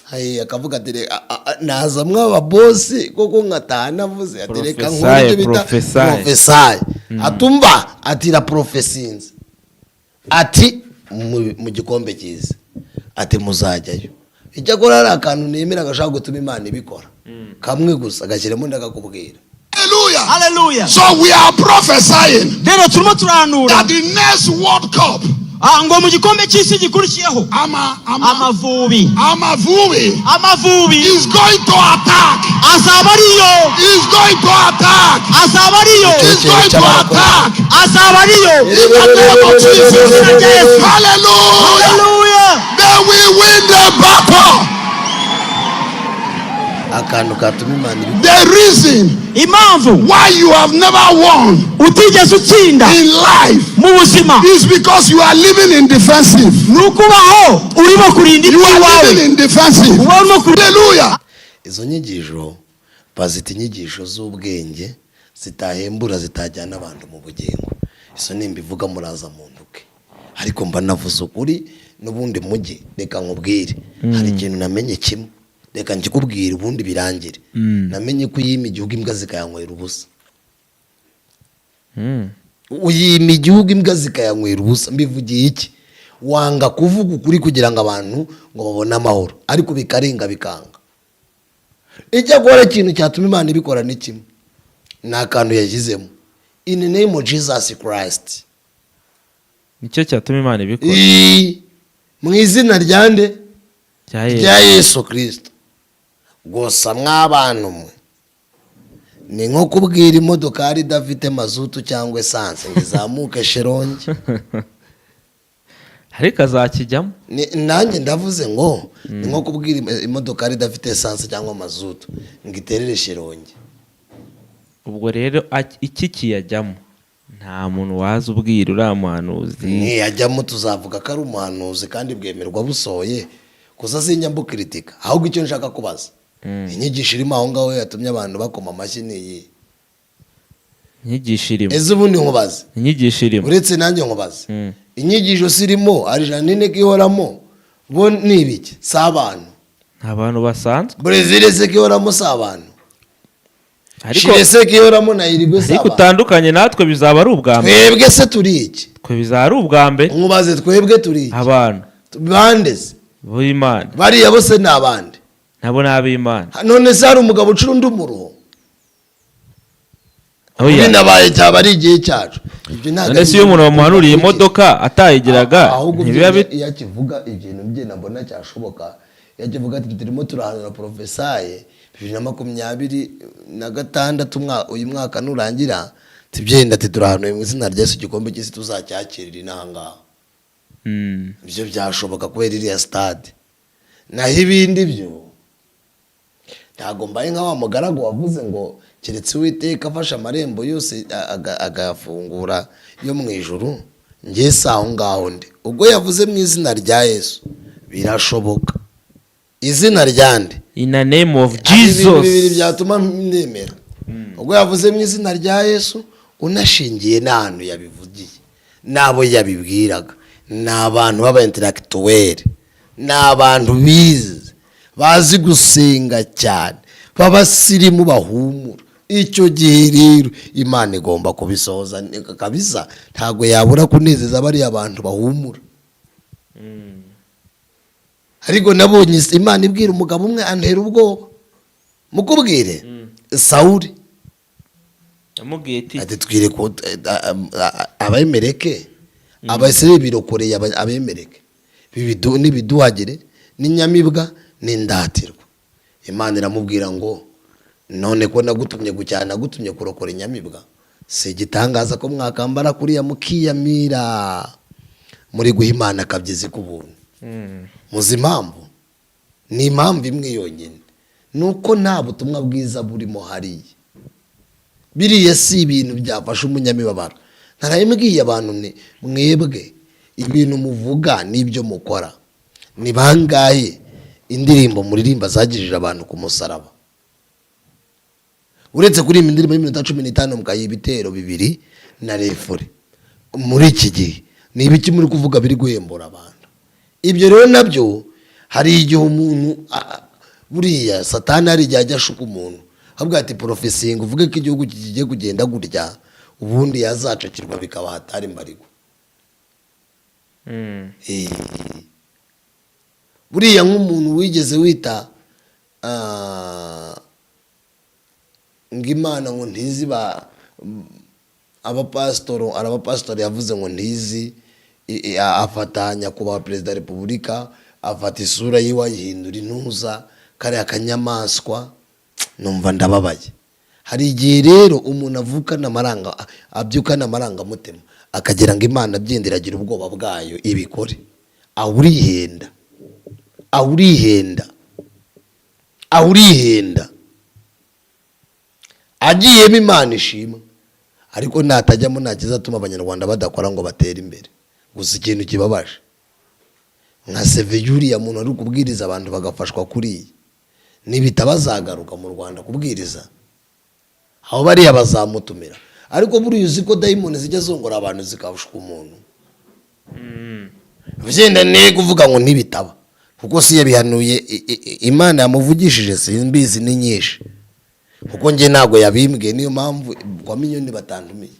[SPEAKER 3] Haye, akavuga ati naza mw'ababosi koko nkataha navuze ati reka nkore ibyo bita
[SPEAKER 4] Prophesy.
[SPEAKER 3] prophesy. Atumva ati ra prophesinze ati mu gikombe cyiza, ati muzajyayo. Icyakora hari akantu nemera gashaka gutuma Imana ibikora, kamwe gusa, gashyiremo ndakakubwira.
[SPEAKER 2] Hallelujah.
[SPEAKER 1] Hallelujah.
[SPEAKER 2] So we are prophesying
[SPEAKER 1] Rero turimo turahanura
[SPEAKER 2] that the next World Cup,
[SPEAKER 1] ngo mu gikombe cy'isi gikurikiyeho,
[SPEAKER 2] Ama,
[SPEAKER 1] Amavubi,
[SPEAKER 2] Amavubi
[SPEAKER 1] Amavubi
[SPEAKER 2] is going to attack.
[SPEAKER 1] Azaba ariyo.
[SPEAKER 2] Is going to attack.
[SPEAKER 1] Azaba ariyo.
[SPEAKER 2] Is going to attack.
[SPEAKER 1] Azaba ariyo.
[SPEAKER 2] In the name of Jesus. Hallelujah.
[SPEAKER 1] Hallelujah.
[SPEAKER 2] They will win the battle.
[SPEAKER 3] Akantu katuma Imana ibikora.
[SPEAKER 2] The reason
[SPEAKER 1] Impamvu
[SPEAKER 2] why you have never won
[SPEAKER 1] utigeze utsinda
[SPEAKER 2] in life
[SPEAKER 1] mu buzima
[SPEAKER 2] is because you are living in defensive.
[SPEAKER 1] ni ukubaho urimo kurinda
[SPEAKER 2] You are
[SPEAKER 1] iby'iwawe.
[SPEAKER 2] living in defensive.
[SPEAKER 1] Uba urimo kurinda.
[SPEAKER 2] Hallelujah.
[SPEAKER 3] Izo nyigisho bazita inyigisho z'ubwenge zitahembura, zitajyana abantu mu bugingo. Izo nimbivuga muraza mu ntuke, ariko mba navuze ukuri n'ubundi. Mujye reka nkubwire, hari ikintu namenye kimwe, reka nkikubwire ubundi birangire. Namenye ko uyima igihugu imbwa zikayanywera ubusa. Uyima igihugu imbwa zikayanywera ubusa. Mbivugiye iki? Wanga kuvuga ukuri kugira ngo abantu ngo babone amahoro, ariko bikarenga bikanga. Icyakora ikintu cyatuma Imana ibikora ni kimwe, ni akantu yashyizemo, in the name of Jesus Christ.
[SPEAKER 4] Nicyo cyatuma Imana ibikora.
[SPEAKER 3] Mu izina rya nde?
[SPEAKER 4] Rya Yesu.
[SPEAKER 3] Rya Yesu Kirisito. Gusa mw'abantu mwe, ni nko kubwira imodokari idafite mazutu cyangwa essence ngo izamuke Shyorongi.
[SPEAKER 4] Ariko azakijyamo.
[SPEAKER 3] Nanjye ndavuze ngo ni nko kubwira imodokari idafite essence cyangwa mazutu ngo iterere Shyorongi.
[SPEAKER 4] Ubwo rero iki kiyajyamo, nta muntu waza ubwira uriya muhanuzi.
[SPEAKER 3] Ntiyajyamo, tuzavuga ko ari umuhanuzi kandi bwemerwa busohoye. Gusa sinjya mbukiritika. Ahubwo icyo nshaka kubaza, inyigisho irimo aho ngaho yatumye abantu bakoma amashyi ni iyi?
[SPEAKER 4] Inyigisho irimo?
[SPEAKER 3] Ese ubundi nkubaze.
[SPEAKER 4] Inyigisho irimo?
[SPEAKER 3] Uretse nanjye nkubaze. Inyigisho zirimo, Argentine ko ihoramo, bo ni ibiki? Si abantu?
[SPEAKER 4] Ni abantu basanzwe.
[SPEAKER 3] Brazil se ko ihoramo, si abantu?
[SPEAKER 4] Ariko
[SPEAKER 3] Chile se ko ihoramo na Uruguay, si
[SPEAKER 4] ariko
[SPEAKER 3] abantu?
[SPEAKER 4] Utandukanye natwe, bizaba ari ubwa mbere.
[SPEAKER 3] Twebwe se turi iki?
[SPEAKER 4] Twe bizaba ari ubwa mbere.
[SPEAKER 3] Nkubaze, twebwe turi iki?
[SPEAKER 4] Abantu.
[SPEAKER 3] Bande se?
[SPEAKER 4] B'Imana.
[SPEAKER 3] Bariya bose ni abandi?
[SPEAKER 4] Nabo ni ab'Imana.
[SPEAKER 3] None se hari umugabo ucura undi umuruho?
[SPEAKER 4] Oya.
[SPEAKER 3] Binabaye cyaba ari igihe cyacu. Ibyo ntabwo
[SPEAKER 4] None
[SPEAKER 3] ari
[SPEAKER 4] se iyo umuntu
[SPEAKER 3] ibintu
[SPEAKER 4] bamuhanuriye
[SPEAKER 3] bikurikira.
[SPEAKER 4] imodoka atayigiraga,
[SPEAKER 3] Ahubwo
[SPEAKER 4] ntibiba
[SPEAKER 3] iyo akivuga ibintu bye nabona cyashoboka, iyo akivuga ati turimo turahanura prophesy 2026, uyu mwaka nurangira, tubyenda ati turahanuye mu izina rya Yesu, igikombe cy'isi tuzacyakirira inaha ngaha. Ibyo byashoboka kubera iriya stade. Naho ibindi byo ntabwo mbaye nka wa mugaragu wavuze ngo keretse Uwiteka afashe amarembo yose agayafungura yo mu ijuru, njye si aho ngaho ndi. Ubwo yavuze mu izina rya Yesu, birashoboka. Izina ryande?
[SPEAKER 4] In the name of
[SPEAKER 3] Hari ibintu
[SPEAKER 4] Jesus.
[SPEAKER 3] bibiri byatuma nemera. Ubwo yavuze mu izina rya Yesu, unashingiye n'ahantu yabivugiye n'abo yabibwiraga, ni abantu b'aba intellectuel, ni abantu bize, bazi gusenga cyane, b'abasirimu bahumura. Icyo gihe rero Imana igomba kubisohoza kabisa. Ntabwo yabura kunezeza bariya bantu bahumura. Ariko nabonye Imana ibwira umugabo umwe antera ubwoba. Mukubwire Sawuri.
[SPEAKER 4] Yamubwiye ati?
[SPEAKER 3] Ati twire ko abemereke, Abasirayeli birokoreye abemereke. N'ibiduhagire n'inyamibwa n'indatirwa. Imana iramubwira ngo none ko nagutumye gucyana, nagutumye kurokora inyamibwa, si igitangaza ko mwakambara kuriya mukiyamira muri guha Imana akabyizi k'ubuntu? Muzi impamvu? Ni impamvu imwe yonyine, ni uko nta butumwa bwiza burimo hariya. Biriya si ibintu byafasha umunyamibabaro. Ntarabibwiye abantu ni mwebwe, ibintu muvuga n'ibyo mukora ni bangahe? Indirimbo muririmba zagirije abantu ku musaraba, uretse kuririmba indirimbo y'iminota 15 mukayiha ibitero bibiri na refrain? Muri iki gihe ni ibiki muri kuvuga biri guhembura abantu? Ibyo rero nabyo hari igihe umuntu buriya Satani hari igihe ajya ashuka umuntu, avuga ati prophesyinga uvuge ko igihugu kigiye kugenda gutya, ubundi yazacakirwa bikaba hatari mbarirwa. Buriya nk'umuntu wigeze wita ngo Imana ngo ntizi ba abapasitoro, arabapasitori yavuze ngo ntizi afata nyakubahwa perezida wa repubulika, afata isura yiwe ayihindura intuza kariya kanyamaswa, numva ndababaye. Hari igihe rero umuntu avukana amaranga, abyukana amarangamutima, akagira ngo Imana abyendera agira ubwoba bwayo ibikore. Aho urihenda, aho urihenda, aho urihenda. Agiyemo Imana ishimwe, ariko natajyamo nta kizatuma Abanyarwanda badakora ngo batere imbere. Gusa ikintu kibabaje, nka seve y'uriya muntu ari kubwiriza abantu bagafashwa kuriya, nibita bazagaruka mu Rwanda kubwiriza aho bariya bazamutumira. Ariko buriya uzi ko dayimoni zijya zongora abantu zikashuka umuntu? Byenda ne kuvuga ngo ntibitaba, kuko si yabihanuye, Imana yamuvugishije simbizi, ni nyinshi, kuko njye ntabwo yabimbwiye. Niyo mpamvu kwa Minyoni batantumiye.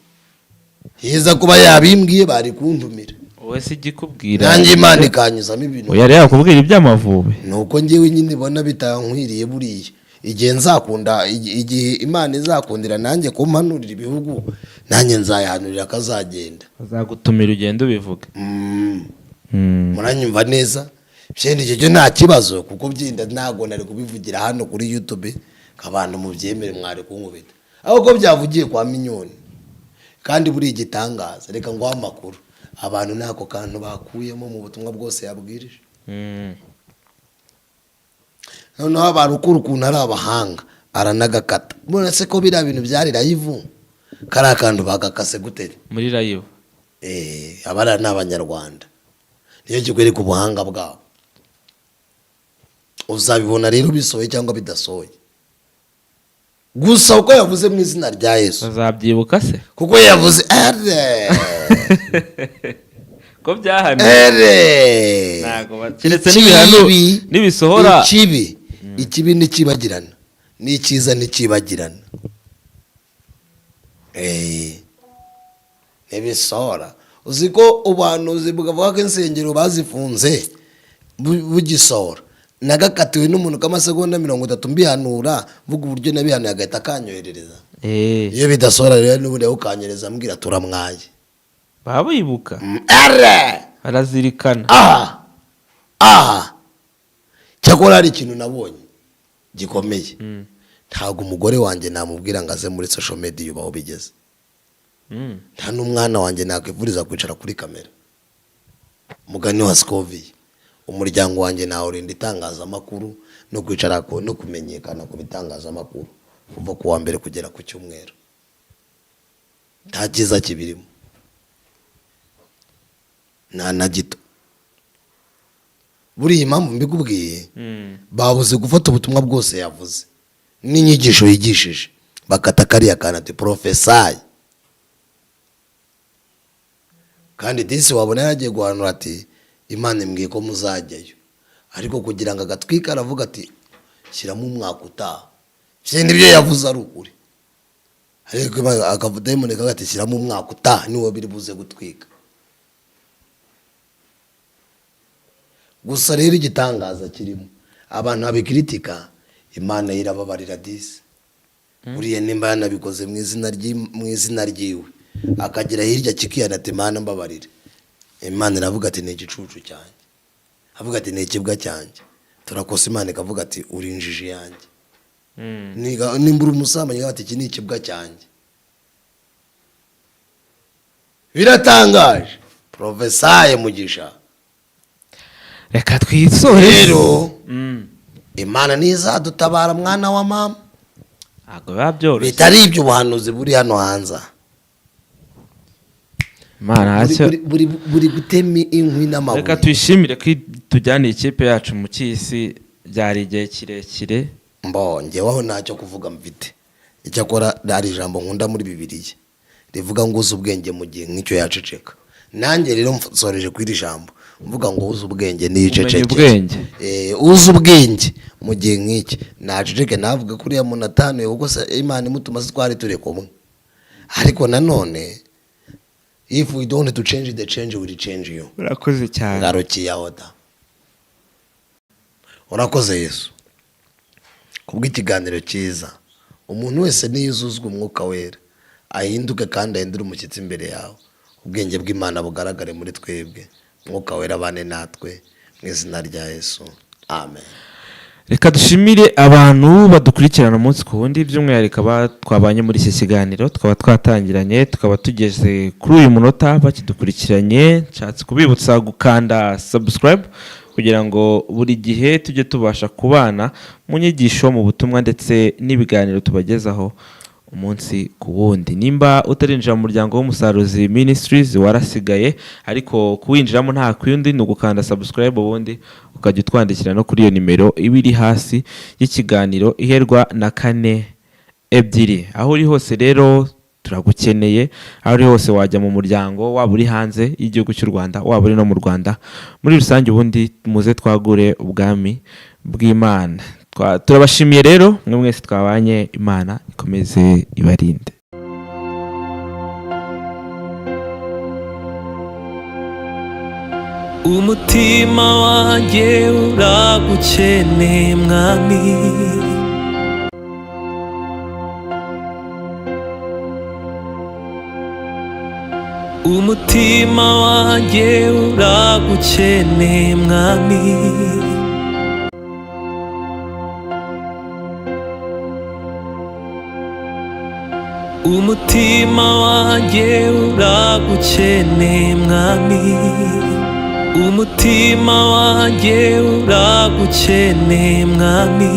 [SPEAKER 3] Heza kuba yabimbwiye bari kuntumira.
[SPEAKER 4] Wowe se igikubwira?
[SPEAKER 3] Nanjye Imana ikanyuzamo ibintu.
[SPEAKER 4] Oya, rero yakubwira iby'Amavubi.
[SPEAKER 3] Ni uko njyewe nyine mbona bitankwiriye. Buriya igihe nzakunda, igihe Imana izakundira nanjye kumpanurira ibihugu, nanjye nzayahanurira akazagenda.
[SPEAKER 4] Azagutumira ugende ubivuge.
[SPEAKER 3] Muranyumva neza? Byenda icyo cyo nta kibazo, kuko byenda ntabwo nari kubivugira hano kuri YouTube ngo abantu mubyemere, mwari kunkubita. Ahubwo byavugiye kwa Minyoni, kandi buri igitangaza, reka nguhe amakuru, abantu ntako kantu bakuyemo mu butumwa bwose yabwirije. Noneho abantu ukura ukuntu ari abahanga, aranagakata. Mbona se ko biriya bintu byari live, kariya kantu bagakase gute?
[SPEAKER 4] Muri live.
[SPEAKER 3] Abariya ni Abanyarwanda, niyo kikwereka ubuhanga bwabo. Uzabibona rero bisohoye cyangwa bidasohoye, gusa uko yavuze mu izina rya Yesu.
[SPEAKER 4] Bazabyibuka se?
[SPEAKER 3] Kuko yavuze ere.
[SPEAKER 4] Ko byahamye.
[SPEAKER 3] Ere.
[SPEAKER 4] Ntago keretse n'ibihano nibisohora.
[SPEAKER 3] Ikibi ntikibagirana, n'icyiza ntikibagirana. Ntibisohora. Uzi ko ubuhanuzi bukavuga ko insengero bazifunze bugisohora, nagakatiwe n'umuntu k'amasegonda 30 mbihanura, mvuga uburyo nabihanuye, agahita akanyoherereza. Iyo bidasohora rero n'ubundi ukanyereza ambwira turamwaye.
[SPEAKER 4] Baba bibuka.
[SPEAKER 3] Ere.
[SPEAKER 4] Barazirikana.
[SPEAKER 3] Aha cyakora hari ikintu nabonye gikomeye. Ntabwo umugore wanjye namubwira ngo aze muri social media ubu aho bigeze. Nta n'umwana wanjye nakwifuriza kwicara kuri kamera. Mugani wa Sikoviye, umuryango wanjye nawurinda itangazamakuru no kwicara no kumenyekana ku bitangazamakuru kuva ku wa mbere kugera ku cyumweru. Nta cyiza kibirimo, nta na gito. Buriya impamvu mbikubwiye, babuze gufata ubutumwa bwose yavuze n'inyigisho yigishije, bakata kariya kantu ati "Prophesy". Kandi disi wabona yaragiye guhanura ati "Imana imbwiye ko muzajyayo", ariko kugira ngo agatwike aravuga ati "Shyiramo umwaka utaha". Ibyo nibyo yavuze ari ukuri, ariko akadayimoni kavuga ati "Shyiramo umwaka utaha", niwo biri buze gutwika. Gusa rero igitangaza kirimo, abantu babikritika, Imana irababarira disi. Buriya nimba yanabikoze mu izina ryiwe, akagera hirya kikiyana ati "Imana mbabarire", Imana iravuga ati "Ni igicucu cyanjye", avuga ati "Ni ikibwa cyanjye, turakosa". Imana ikavuga ati "Uri injiji yanjye". Nimba uri umusambanyi, ikavuga ati "Iki ni ikibwa cyanjye". Biratangaje, prophesy Mugisha.
[SPEAKER 4] Reka twisore.
[SPEAKER 3] Rero Imana ntizadutabara, mwana wa mama.
[SPEAKER 4] Ntabwo biba byoroshye.
[SPEAKER 3] Bitari ibyo, ubuhanuzi buri hano hanze aha.
[SPEAKER 4] Imana ntacyo.
[SPEAKER 3] Buri gutema inkwi n'amabuye.
[SPEAKER 4] Reka tuyishimire ko tujyaniye ikipe yacu mu cy'isi, byari igihe kirekire.
[SPEAKER 3] Mbongeweho aho ntacyo kuvuga mfite. Icyakora hari ijambo nkunda muri Bibiliya rivuga ngo "Uzi ubwenge mu gihe nk'icyo yaceceka". Nanjye rero nsoreje kuri iri jambo mvuga ngo uzi ubwenge niyicecekere.
[SPEAKER 4] Ubwenge.
[SPEAKER 3] Uzi ubwenge mu gihe nk'iki naceceke, navuga ko uriya muntu atanuye, kuko se Imana imutuma se twari turi kumwe? Ariko nanone, if we don't to change, the change will change you.
[SPEAKER 4] Urakoze cyane.
[SPEAKER 3] Ngarukiye aho da. Urakoze Yesu kubw'ikiganiro cyiza. Umuntu wese niyuzuzwa Umwuka Wera ahinduke kandi ahindure umushyitsi imbere yawe, ubwenge bw'Imana bugaragare muri twebwe. Umwuka Wera abane natwe, mu izina rya Yesu, amen.
[SPEAKER 4] Reka dushimire abantu badukurikirana umunsi ku wundi, by'umwihariko aba twabanye muri iki kiganiro, tukaba twatangiranye, tukaba tugeze kuri uyu munota bakidukurikiranye. Nshatse kubibutsa gukanda subscribe kugira ngo buri gihe tujye tubasha kubana mu nyigisho, mu butumwa ndetse n'ibiganiro tubagezaho umunsi ku wundi. Nimba utarinjira mu muryango w'Umusaruzi Ministries warasigaye, ariko kuwinjiramo nta kundi, ni ugukanda subscribe, ubundi ukajya utwandikira no kuri iyo nimero iba iri hasi y'ikiganiro iherwa na 42. Aho uri hose rero turagukeneye. Aho uri hose wajya mu muryango, waba uri hanze y'igihugu cy'u Rwanda, waba uri no mu Rwanda muri rusange, ubundi muze twagure ubwami bw'Imana. Turabashimiye rero mwe mwese twabanye. Imana ikomeze ibarinde.
[SPEAKER 5] Umutima wanjye uragukeneye, mwami. Umutima wanjye uragukeneye mwami. Umutima wanjye uragukeneye mwami. Umutima wanjye uragukeneye mwami.